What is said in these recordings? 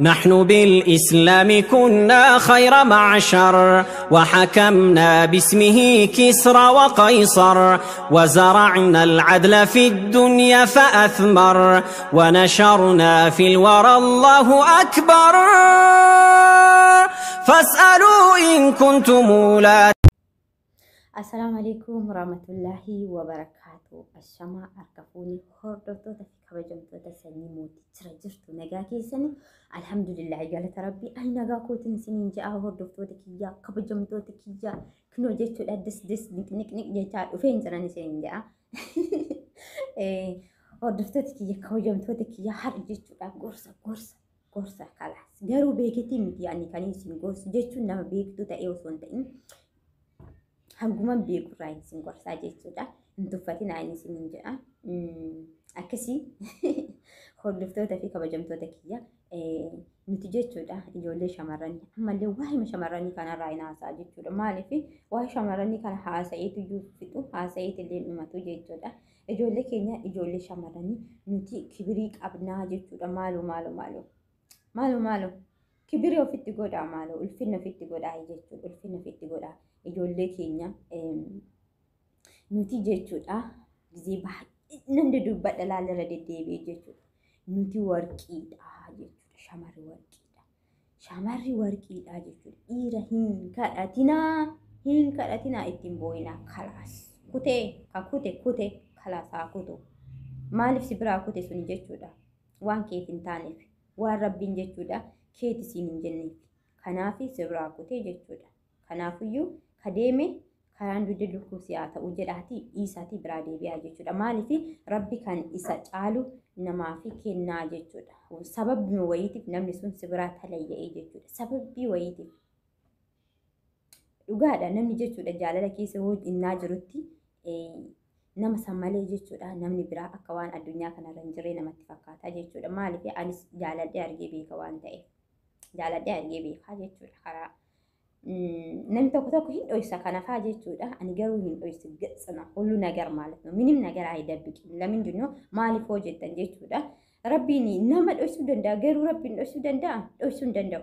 نحن بالإسلام كنا خير معشر، وحكمنا باسمه كسرى وقيصر، وزرعنا العدل في الدنيا فأثمر، ونشرنا في الورى الله أكبر، فاسألوا إن كنتم لا Assalaamu alaikum warahmatullahi wabarakaatu. Ashamaa harka fuunee hordoftoota fi kabajamtoota sanyii mootii jira jirtu nagaa keessanii, alhamdulillah, galata rabbii, ani nagaa kootiin isiniin ja'a. Hordoftoota kiyyaa, kabajamtoota kiyyaa, kinoo jechuudha dis dis niq niq niq jechaa dhufeen jiran isiniin ja'a. Hordoftoota kiyya, kabajamtoota kiyya, har'a jechuudha gorsa gorsa gorsa kalaas garuu beeketii miti. Ani kan isin gorsu jechuun nama beektuu ta'ee osoo hin ta'in hanguman beekurraa isin gorsaa jechuudha. Hin tuffatinaa inni isiniin jedha. Akkasii hordoftoota fi kabajamtoota kiyya, nuti jechuudha ijoollee shamarranii ammallee waa'ee shamarranii kanarraa hin haasa'a jechuudha. Maaliif waa'ee shamarranii kana haasa'eetu iyyuu fixu, haasa'eetu illee dhumatu jechuudha. Ijoollee keenya, ijoollee shamarranii, nuti kibirii qabnaa jechuudha. Maaloo maaloo maaloo maaloo maaloo kibirii ofitti godhaa, maaloo ulfinna ofitti godhaa jechuudha. Ulfinna ofitti godhaa, ijoollee keenya. Nuti jechuudha gizee baay'ee nan dubbadha, laallarra deddeebi'ee jechuudha. Nuti warqiidha jechuudha. Shamarri warqiidha. Shamarri warqiidha jechuudha. Dhiira hin kadhatinaa, hin kadhatinaa, ittiin boo'inaa, kalaas. Kutee ka kute kute, kalaas haa kutu. Maaliif si biraa kute suni jechuudha? Waan keef hin taaneef, waan rabbiin jechuudha keeti siin hin jenneef. Kanaaf si biraa kutee jechuudha. Kanaafiyyuu ka deeme karaan dugda lukkuu haa ta'u jedhaatii dhiisaatii biraa deebi'aa jechuudha. Maaliif rabbi kan isa caalu namaaf kennaa jechuudha. Sababni wayiitiif namni sun si biraa talayya'ee jechuudha. Sababbii wayiitiif. Dhugaadha, namni jechuudha jaalala keessa yoo innaa jirutti nama san malee jechuudha namni biraa akka waan addunyaa kanarra hin jirre namatti fakkaata jechuudha. Maaliif anis jaaladhee argee beeka waan ta'eef. Jaaladhee argee beekaa jechuudha karaa. Namni tokko tokko hin dhoysa kanafaa jechuudha. Ani garuu hin dhoysu, gatsana ሁሉ ነገር ማለት ነው። ምንም ነገር አይደብቅም። ለምንድን ነው? Maaliif hoo jettan jechuudha. Rabbiin nama dhoysuu danda'a, garuu rabbiin dhoysuu danda'a? Dhoysuu hin danda'u.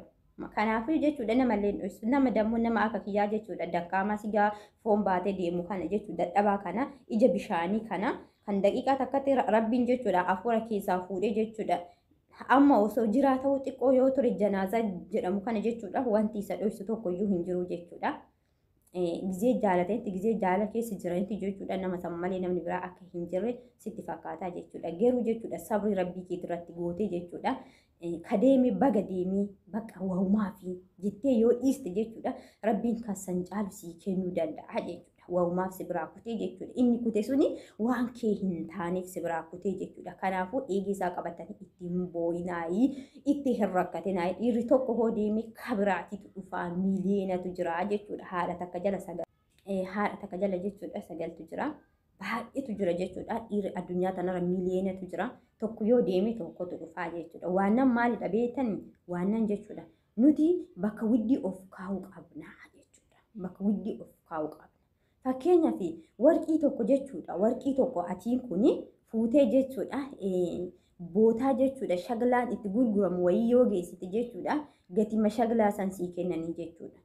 Kanaafuu jechuudha namallee hin dhoysu. Nama dammoo nama akka kiyyaa jechuudha dakkaamaa sigaa foon baatee deemu kana jechuudha, dadhabaa kana, ija bishaanii kana, kan daqiiqaa takkatti rabbiin jechuudha hafuura keessaa fuudhee jechuudha. Amma osoo jiraa ta'uu xiqqoo yoo ture janaazaa jedhamu kana jechuudha wanti isa dhoysu tokko iyyuu hin jiru jechuudha. Gizee jaalatetti, gizee jaala keessa jiranitti jechuudha nama san malee namni biraa akka hin jirre sitti fakkaataa jechuudha. Garuu jechuudha sabri rabbii keetii irratti gootee jechuudha. Ka deeme baga deemee, bakka wahumaa fi jettee yoo dhiiste jechuudha rabbiin kan san caalu sii kennuu danda'a jechuudha. Wahumaaf si biraa kutee jechuudha. Inni kute suni waan kee hin taaneef si biraa kutee jechuudha. Kanaafuu eegee isaa qabatanii itti hin boo'inaayii, itti hin rakkatinaayi. Dhiirri tokko hoo deeme kabiraatitu dhufaa, miiliyoonatu jira jechuudha. Haadha takka jala sagal, haadha takka jala jechuudha sagaltu jira. Baay'eetu jira jechuudha. Dhiirri addunyaa tanarra miiliyoonatu jira. Tokko yoo deeme tokkotu dhufaa jechuudha. Waannan maalidha beektan? Waannan jechuudha. Nuti bakka widdii of kaa'uu qabnaa jechuudha. Bakka widdii of kaa'uu qabna. Fakkeenyaaf warqii tokko jechuudha. Warqii tokko atiin kuni fuutee jechuudha. Bootaa jechuudha. Shaglaan itti gurguramu wayii yoo geessite jechuudha. Gatima shaglaa san sii kennanii jechuudha.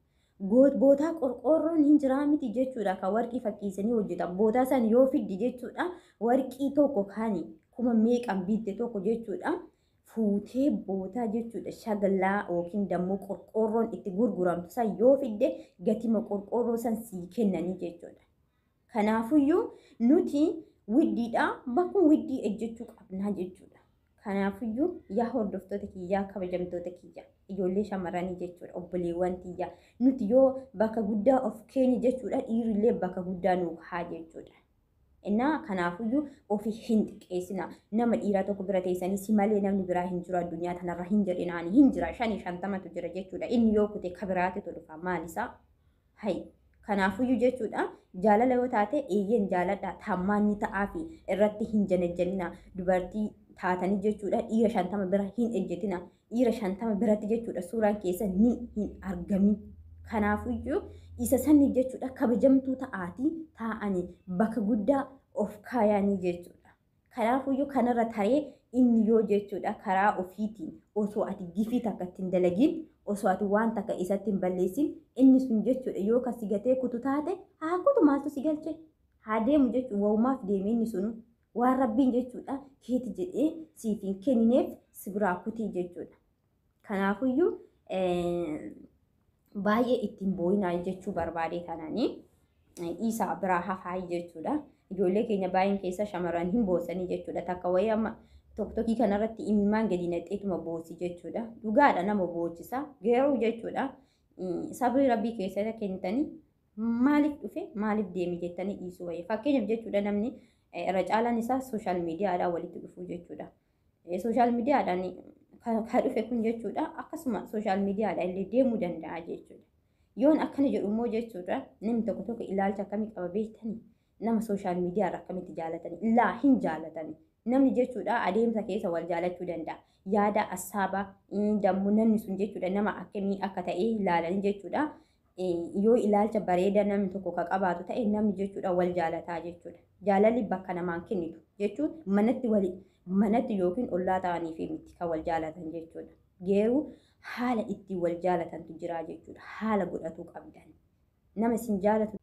Bootaa qorqoorroon hin jiraa miti jechuudha. Kan warqii fakkiisanii hojjetan. Bootaa san yoo fiddi jechuudha. Warqii tokko kan kuma meeqan bitte tokko jechuudha. Fuutee bootaa jechuudha shaglaa yookiin dammoo qorqoorroon itti gurguramtu san yoo fidde gatima qorqoorroo san sii kennanii jechuudha. Kanaafuyyuu nuti widdiidha, bakkuma widdii ejjechuu qabnaa jechuudha. Kanaafuyyuu yaa hordoftoota kiyyaa, kabajamtoota kiyya, ijoollee shamarranii jechuudha, obboleewwan kiyya, nuti yoo bakka guddaa of keenya jechuudha dhiirrillee bakka guddaa nuu kaa jechuudha. Innaa kanaafuyyuu ofi hin xiqqeessina. Nama dhiiraa tokko bira teessanii si malee namni biraa hin jiru addunyaa tanarra hin jedhinaani. Hin jira, shanii shantamatu jira jechuudha. Inni yoo kute kabiraatitu dhufa, maalisaa? Hayi. Kanaafuyyuu jechuudha jaalala yoo taate eeyyeen jaaladha, taammaanni ta'aa fi irratti hin janajjanina. Dubartii taatanii jechuudha dhiira 50 bira hin ejjetina. Dhiira 50 biratti jechuudha suuraan keessa ni hin argamin. Kanaafuyyuu isa sanni jechuudha kabajamtuu ta'aatii taa'anii bakka guddaa of kaayanii jechuudha. Kanaafuyyuu kanarra taree inni yoo jechuudha karaa ofiitiin osoo ati gifii takka ittiin dalagin, osoo ati waan takka isatti hin balleessin, inni sun jechuudha yoo kan si gatee kutu taate haa kutu, maaltu si galche? Haa deemu jechuudha. Waumaaf deeme inni sunu waan Rabbiin jechuudha keeti jedhee siif hin kennineef si biraa kutii jechuudha. Kanaafuyyuu baay'ee ittiin boo'inaa jechuu barbaade kananii dhiisaa biraa hafaa jechuudha. Ijoollee keenya baay'een keessa shamarran hin boosanii jechuudha. Takka wayii amma Tiktokii kanarratti imimmaan gadi naqxeetuma boosi jechuudha. Dhugaadha, nama boochisa. Garuu jechuudha sabrii Rabbii keessatti kennitanii maaliif dhufe, maaliif deeme jettanii dhiisuu wayya. Fakkeenyaaf jechuudha namni irra caalaan isaa social miidiyaadhaan walitti dhufuu jechuudha. Social miidiyaadhaan kan dhufe kun jechuudha akkasuma social miidiyaadhaan illee deemuu danda'a jechuudha. Yoon akkana jedhu immoo jechuudha namni tokko tokko ilaalcha akkamii qaba beektanii? Nama social miidiyaa irra akkamitti jaalatanii? Illaa hin jaalatanii. Namni jechuudha adeemsa keessa wal jaalachuu danda'a. Yaada assaaba dammoo namni sun jechuudha nama akkamii akka ta'e ilaalanii jechuudha. Yoo ilaalcha bareeda namni tokko ka qabaatu ta'e namni jechuudha wal jaalataa jechuudha. Jaalalli bakka namaan kennitu jechuun manatti wali manatti yookiin ollaa ta'anii fi miti kan wal jaalatan jechuudha. Garuu haala ittiin wal jaalatantu jira jechuudha. Haala godhatuu qabdan. Nama isin jaalatu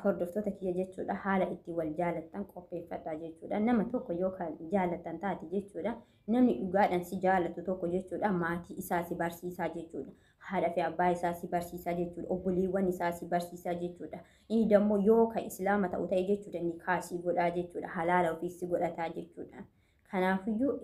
hordoftoota kiyya jechuudha haala ittiin wal jaalattan qopheeffadhaa jechuudha. Nama tokko yoo kan jaalattan taate jechuudha, namni dhugaadhaan si jaalatu tokko jechuudha maatii isaa si barsiisaa jechuudha. Haadha fi abbaa isaa si barsiisaa jechuudha. Obboleewwan isaa si barsiisaa jechuudha. Inni dammoo yoo kan Islaama ta'u ta'e jechuudha nikaa si godhaa jechuudha. Halaala ofii si godhataa jechuudha. Kanaafiyyuu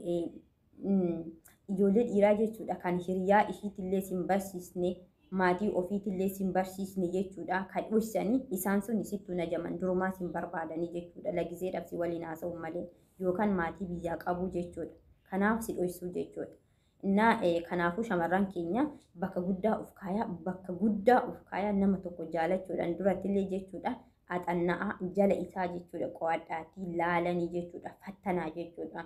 ijoollee dhiiraa jechuudha kan hiriyaa ishiitillee sin barsiisne, maatii ofiitillee sin barsiisne jechuudha kan dhoksanii, isaan sun sittuu najaman, durumaa sin barbaadanii jechuudha. Lagizeedhaaf si waliin haasa'u malee yookaan maatii biyyaa qabu jechuudha. Kanaaf si dhoksuu jechuudha. Innaa kanaafuu shamarran keenya bakka guddaa of kaayaa, bakka guddaa of kaayaa. Nama tokko jaalachuudhaan durattillee jechuudha axanna'aa jala isaa jechuudha qo'adhaatii laalanii jechuudha, fattanaa jechuudha.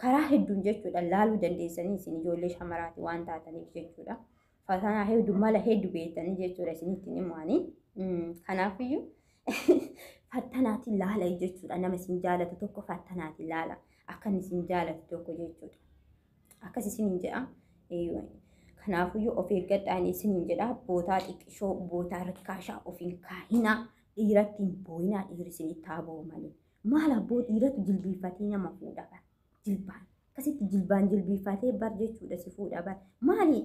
Karaa hedduun jechuudha laaluu dandeessanii isin ijoollee shamaraati waan taataniif jechuudha. Fatanaa hedduu, mala hedduu beektanii jechuudha isinitti himaanii. Kanaafiyyuu fattanaatiin laala jechuudha, nama isin jaalatu tokko fattanaatiin laala, akka inni isin jaalatu tokko jechuudha. Akkas isiniin jedha. Kanaafiyyuu of eeggadhaan isiniin jedha. Bootaa xiqqishoo, bootaa rikkaashaa of hin kaahinaa, dhiiratti hin boo'inaa, dhiirri isinitti haa bo'u malee. Maal abboo, dhiiratu jilbiifatee nama fuudha bara. Jilbaan. Akkasitti jilbaan jilbiifatee bar jechuudha si fuudha bar. Maali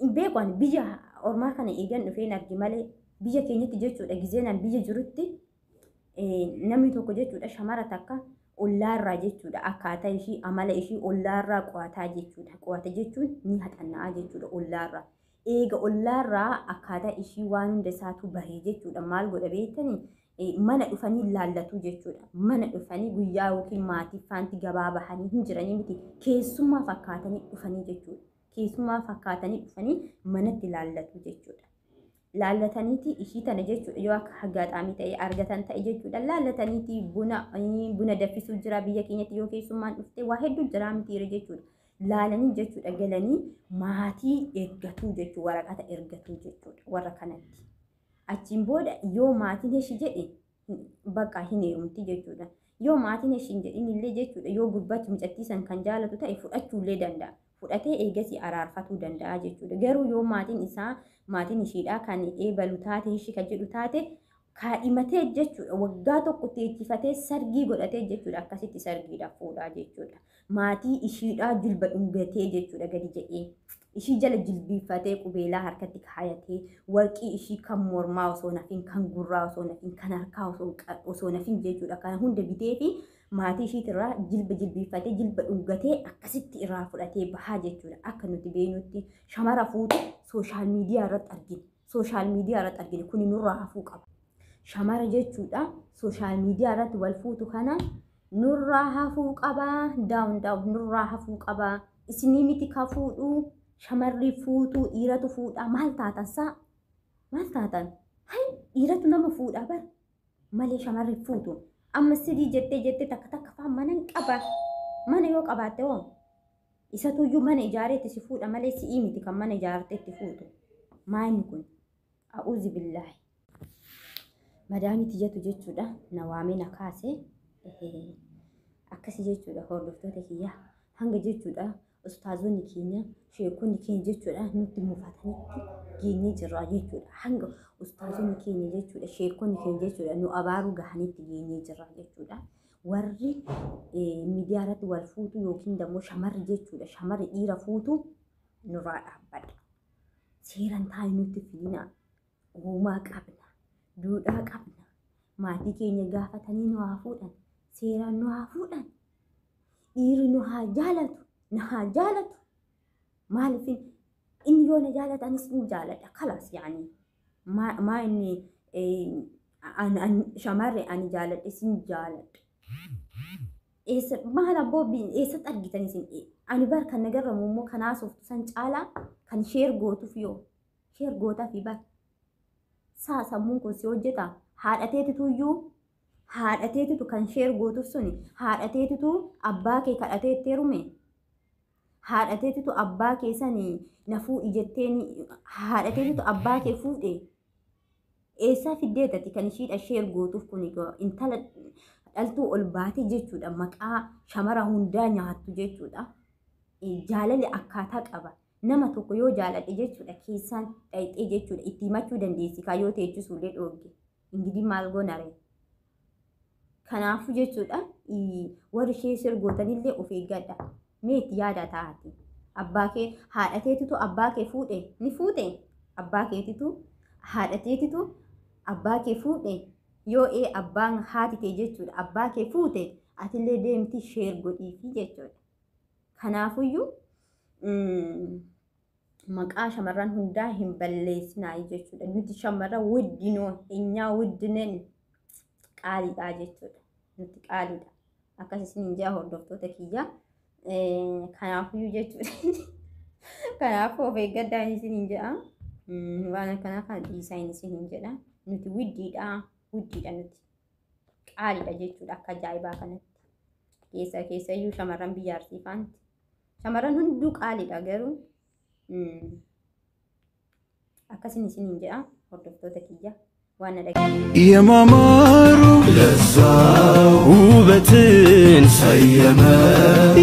hin beeku, ani biyya ormaa kana eegan dhufeen argi malee biyya keenyatti jechuudha gizeenaan biyya jirutti namni tokko jechuudha shamara takka ollaarraa jechuudha akkaataa ishii, amala ishii ollaarraa qo'ataa jechuudha. Qo'ata jechuun ni haxanna'aa jechuudha ollaarraa. Eega ollaarraa akkaataa ishii waan hunda isaatu bahee jechuudha maal godha beektanii? Mana dhufanii laallatu jechuudha. Mana dhufanii guyyaa yookiin maatii faanti gabaa bahanii hin jiranii miti, keessummaa fakkaatanii dhufanii jechuudha. Keessummaa fakkaatanii dhufanii manatti laallatu jechuudha. Laallataniiti ishii tana jechuudha yoo akka aggaxaamii ta'e argatan ta'e jechuudha laallataniiti buna danfisuu jira biyya keenyatti, yoo keessummaan dhufte waa hedduu jira mitiire jechuudha. Laalanii jechuudha galanii maatii ergatuu jechuudha, waraqata ergatuu jechuudha warra kanatti. Achiin booda yoo maatiin ishii jedhe bakka hin heerumti jechuudha. Yoo maatiin ishii hin jedhin illee jechuudha yoo gurbachi mucattii san kan jaalatu ta'e fudhachuullee danda'a. Fudhatee eegasii araarfatuu danda'a jechuudha. Garuu yoo maatiin isaa, maatiin ishiidhaa kan eebalu taate, ishii kan jedhu taate, kaadhimatee jechuudha waggaa tokko teechifatee sargii godhatee jechuudha akkasitti sargiidhaaf fuudhaa jechuudha. Maatii ishiidhaa jilba dhungatee jechuudha gadi jedhee ishii jala jilbiifatee, qubeelaa harkatti kaayatee, warqii ishii kan mormaa osoo nafin, kan gurraa osoo nafin, kan harkaa osoo nafin jechuudha kana hunda bitee fi maatii ishiitirraa jilba jilbiifatee, jilba dhungatee akkasitti irraa fudhatee bahaa jechuudha. Akka nuti beenutti shamara fuutu social media irratti argina. Social media irratti argina, kuni nurraa hafuu qaba. Shamara jechuudha social media irratti wal fuutu kana nurraa hafuu qaba. Down down, nurraa hafuu qaba. Isinii miti ka fuudhu, shamarri fuutuu dhiiratu fuudha. Maal taatan saa? Maal taatan? Hay, dhiiratu nama fuudha bar malee shamarri fuutu. Amma sidii jettee jettee takka takka faa mana hin qaba. Mana yoo qabaatte hoo, isatuyyuu mana ijaareetti si fuudha malee si'ii miti kan mana ijaartee itti fuutu. Maayini kun? A'uuzi billaahi. Madaamii tiyyatu jechuudha na waamee na kaase. Akkasii jechuudha hordoftoota kiyyaa hanga jechuudha ustaazonni keenya sheekonni keenya jechuudha nutti mufatanitti geenyee jirra jechuudha. Hanga ustaazonni keenya jechuudha sheekonni keenya jechuudha nu abaaruu gahanitti geenyee jirra jechuudha. Warri miidiyaa irratti wal fuutu yookiin immoo shamarri jechuudha shamarri dhiira fuutu nurraa dhaabbadha. Seeraan taa'ee nutti fidina. Uumaa qabna. Duudhaa qabna. Maatii keenya gaafatanii nu haa fuudhan. Seeraan nu haa fuudhan. Dhiirri nu haa jaalatu. Na haa jaalatu. Maaliif inni yoo na jaalata anis ni jaaladha. Kalaas yaani maa inni shamarri ani jaaladhe sin jaaladha. Eessa maal abboo eessatti argitan isin ani bar kan nagarramu immoo kanaa sooftu san caalaa kan sheer gootuuf yoo sheer gootaaf bar saa sammuun kun si hojjeta haadhateetitu iyyuu haadhateetitu kan sheer gootuuf suni haadhateetitu abbaa kee kadhatee itti heerume haadhateetitu abbaa kee sani na fuudhi jetteen haadhateetitu abbaa kee fuudhe eessaa fiddeetati kan ishiidha sheer gootuuf kun intala dhaltuu ol baate jechuudha maqaa shamara hundaa nyaattu jechuudha. Jaalalli akkaataa qaba. Nama tokko yoo jaaladhe jechuudha keessaan dhayxee jechuudha itti himachuu dandeessi kaayyoo teechisuullee dhoogge. Ingidii maal goonare? Kanaafuu jechuudha warri ishee sirgootanillee of eeggadha. Mee itti yaada taa'ati. Abbaa kee haadha teetitu abbaa kee fuudhe ni fuute abbaa keetitu haadha teetitu abbaa kee fuudhe yoo ee abbaan haati tee jechuudha abbaa kee fuute atillee deemti sheer godhiifi jechuudha. Kanaafuyyuu maqaa shamarran hundaa hin balleessinaa jechuudha. Nuti shamarran wuddinoo eenyaa wuddinen qaaliidha jechuudha. Nuti qaaliidha. Akkas isiniin jaa hordoftoota kiyya. Kanaafuyyuu jechuudha. Kanaafuu of eeggadhaa isiniin jedha. Waan akkanaa kana dhiisaa isiniin jedha. Nuti wuddiidha. Wuddiidha nuti. Qaaliidha jechuudha akka ajaa'ibaa kanatti. Keessa keessayyuu shamarran biyya Arsii faanti. Shamarran hunduu qaaliidha garuu akkasin isiniin jedha hordoftoota kiyya waan na የማማሩ ለዛው ውበትን ሰየመ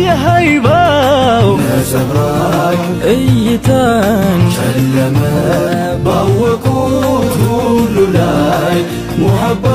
የሃይባው ነጸብራቅ እይታን ጨለመ ባወቁት ሁሉ ላይ ሙሐባ